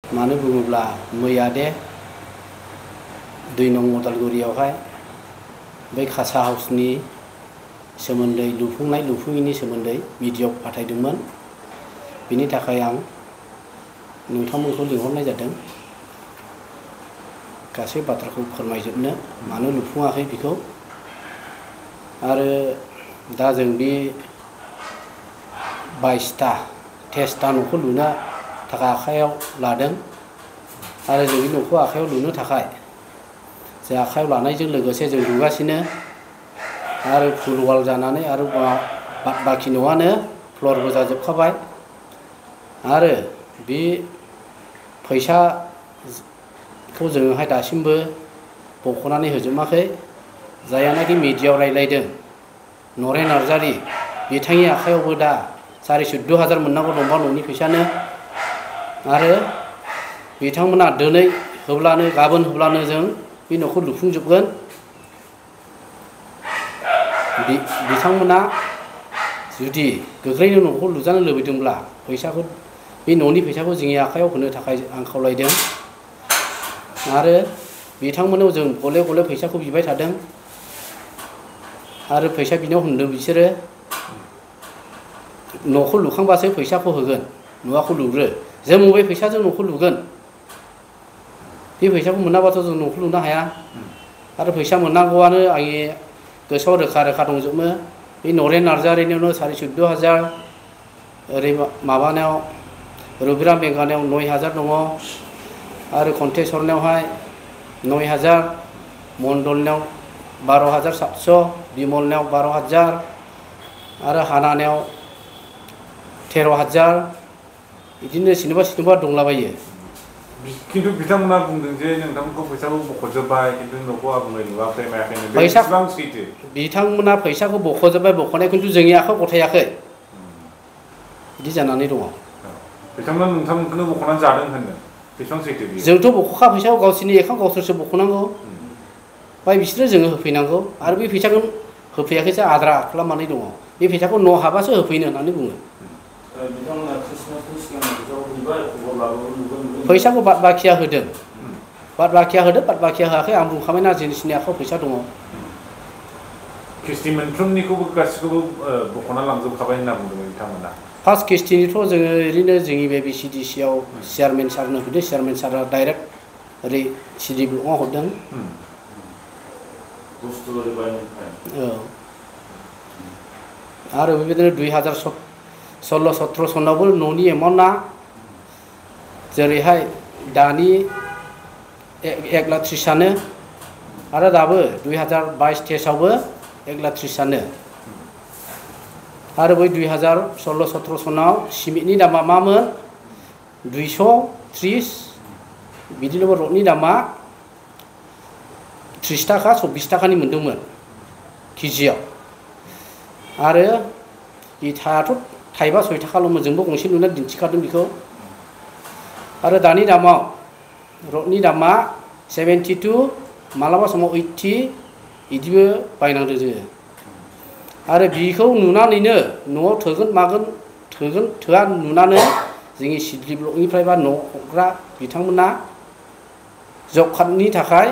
मानो बुङोब्ला मैया दे 2 नं उदालगुरियावहाय बै खासा हाउसनि सोमोन्दै लुफुंनाय लुफुङैनि सोमोन्दै भिडिअ फाथायदोंमोन। बिनि थाखाय आं नोंथांमोनखौ लिंहरनाय जादों गासै बाथ्राखौ फोरमायजोबनो मानो लुफुङाखै बेखौ। आरो दा जों बे 22टा 23टा न'खौ लुनो थाखाय आखायाव लादों आरो जों बे न'खौ आखायाव लुनो थाखाय जों आखायाव लानायजों लोगोसे जों लुगासिनो आरो फुल वाल जानानै आरो बाखि न'आनो फ्लरबो जाजोबखाबाय आरो बे फैसाखौ जोङोहाय दासिमबो बख'नानै होजोबाखै। जायानाखि मिडियायाव रायलायदों नरेन नार्जारि बिथांनि आखायावबो दा 14,000 मोननांगौ दंबा न'नि फैसानो आरो बिथांमोना दिनै होब्लानो गाबोन होब्लानो जों बे न'खौ लुफुंजोबगोन। बिथांमोना जुदि गोख्रैनो न'खौ लुजानो लुबैदोंब्ला फैसाखौ बे न'नि फैसाखौ जोंनि आखायाव होनो थाखाय आं खावलायदों आरो बिथांमोनाव जों गले गले फैसाखौ बिबाय थादों आरो फैसा बिनायाव होनदों बिसोरो न'खौ लुखांबासो फैसाखौ होगोन न'खौ लुग्रो जों बबे फैसाजों न'खौ लुगोन बे फैसाखौ मोनाबाथ' जों न'खौ लुनो हाया आरो फैसा मोननांगौआनो आंनि गोसोआव रोखा रोखा दंजोबो। बे नरेन नार्जारिनियावनो 14,000 ओरै माबानायाव रबिराम बेंगानायाव 9,000 दङ आरो कन्टेस्वरनायावहाय 9,000 मण्डलनायाव 12,700 बिमलनायाव 12,000 आरो हानानायाव 13,000 बिदिनो सोरनिबा दंलाबायो। किन्तु बिथांमोना बुंदों जे नोंथांमोनखौ फैसाखौ बख'जोबबाय किन्तु न'खौ आबुङै लुवाखै मायाखैनो बे बेसेबां सैथो? बिथांमोना फैसाखौ बख'जोबबाय बख'नाय किन्तु जोंनि आखायाव गथायाखै बिदि जानानै दङ। बिथांमोना नोंथांमोनखौनो बख'नानै जादों होनदों बेसेबां सैथो बेयो? जोंथ' बख'खा फैसाखौ गावसोरनि एकाउन्ट गावसोरसो बख'नांगौ ओमफ्राय बिसोरो जोङो होफैनांगौ आरो बे फैसाखौ होफैयाखैसो आद्रा खालामनानै दङ। बे फैसाखौ न' हाबासो होफैनो होननानै बुङो। फैसाखौ बाद बाखिया होदों बाद बाखिया होआखै आं बुंखाबायना जिनिसनि आखायाव फैसा दङ। किस्ति मोनफ्रोमनिखौबो गासिखौबो बख'ना लांजोबखाबाय होनना बुंदों बिथांमोना। फार्स्ट किस्तिनिथ' जोङो ओरैनो जोंनि बे BCDCआव चेयारमेन सारनो होदों चेयारमेन सारा डाइरेक्ट ओरै CD ब्लकआव हरदों। आरो बेबायदिनो 2016-17 सनावबो न'नि एमाउन्टआ जेरैहाय दानि 1,30,000 आरो दाबो 2022-23आवबो 1,30,000 आरो बै 2016-17 सनाव सिमेन्टनि दामा मामोन 230 बिदिनो रडनि दामा 30 थाखा 24 थाखानि मोनदोंमोन केजियाव आरो इथायाथ' थाइबा 6 थाखाल'मोन जोंबो गंसे लुनानै दिन्थिखादों बेखौ आरो दानि दामाव रडनि दामा 72 मालाबा समाव 80 बिदिबो बायनांदों जोङो आरो बिखौ नुनानैनो न'आव थोगोन मागोन थोगोन थोआ नुनानै जोंनि CD ब्लकनिफ्राय बा न' हरग्रा बिथांमोना जब कार्डनि थाखाय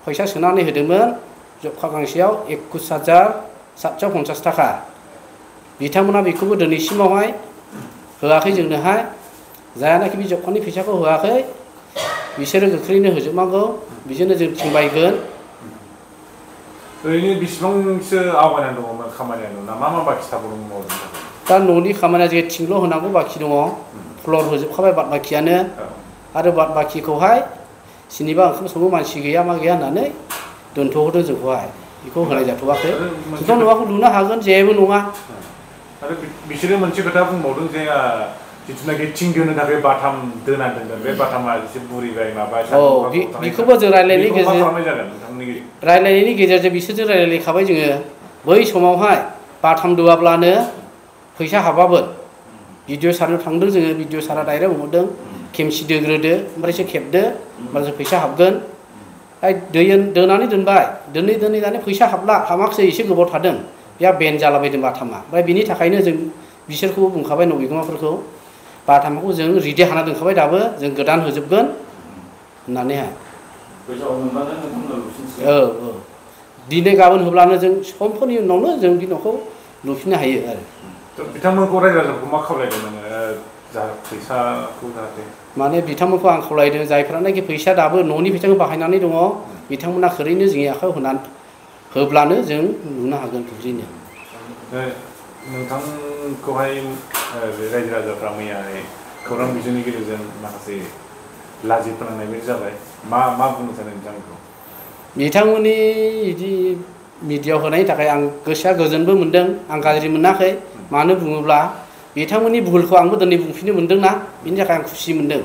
फैसा सोनानै होदोंमोन। जब कार्ड गांसेयाव 21,750 थाखा बिथांमोना बेखौबो दिनैसिमावहाय होआखै जोंनोहाय जायानाखि बे जब कार्डनि फैसाखौ होआखै बिसोरो गोख्रैनो होजोबनांगौ बिजोंनो जों थिंबायगोन। ओरैनो बेसेबांसो आवगायनानै दङमोन खामानिया न'ना मा बाखि थाबावदोंमोन? दा न'नि खामानिया जे थिंल' होनांगौ बाखि दङ फ्लर होजोबखाबाय बाद बाखियानो आरो बाद बाखिखौहाय सोरनिबा ओंखाम सङो मानसि गैया मा गैया होननानै दोनथ'हरदों जोंखौहाय बेखौ होनाय जाथ'वाखै। जोंथ' न'खौ लुनो हागोन जेबो नङा। आरो बिसोरो मोनसे खोथा बुंबावदों जे जिथुनाखि थिं दोननो थाखाय बाथाम दोना दोनगोन बे बाथामा एसे बुरिबाय माबाय बेखौबो जों रायलायनायनि गेजेरजों बिसोरजों रायलायखाबाय जोङो बै समावहाय बाथाम दोआब्लानो फैसा हाबाबो भिडिअ सारनो थांदों जोङो भिडिअ सारा डाइरेक्ट बुंहरदों खेमसि दोग्रोदो ओमफ्रायसो खेबदो होमबासो फैसा हाबगोन। दोनानै दोनबाय दोनै फैसा हाबाखिसै एसे गोबाव थादों बेहा बेन जालाबायदों बाथामा ओमफ्राय बिनि थाखायनो जों बिसोरखौबो बुंखाबाय न' बिगोमाफोरखौ बाथामखौ जों रेडि हाना दोनखाबाय दाबो जों गोदान होजोबगोन होननानैहाय फैसाखौ मोनबानो नोंथांमोना लुफिनसिगोन। औ दिनै गाबोन होब्लानो जों समफोरनि उनावनो जों बे न'खौ लुफिननो हायो आरो। बिथांमोनखौ रायजो राजाफोरखौ मा खावलायदों नोङो जा फैसाखौ जाहाथे माने बिथांमोनखौ आं खावलायदों जायफ्रानाखि फैसा दाबो न'नि फैसाखौ बाहायनानै दङ बिथांमोना ओरैनो जोंनि आखायाव होब्लानो जों लुनो हागोन थुरिनो। नोंथांखौहाय बे रायजो राजाफ्रा मैयाहाय खौरां बिजोंनि गेजेरजों माखासे लाजि फोनांनाय बायदि जाबाय मा बुंनो सानो बिथांमोनखौ? बिथांमोननि बिदि मिडियायाव होनायनि थाखाय आं गोसोआ गोजोनबो मोनदों आं गाज्रि मोनाखै। मानो बुङोब्ला बिथांमोननि भुलखौ आंबो दिनै बुंफिननो मोनदोंना बिनि थाखाय आं खुसि मोनदों।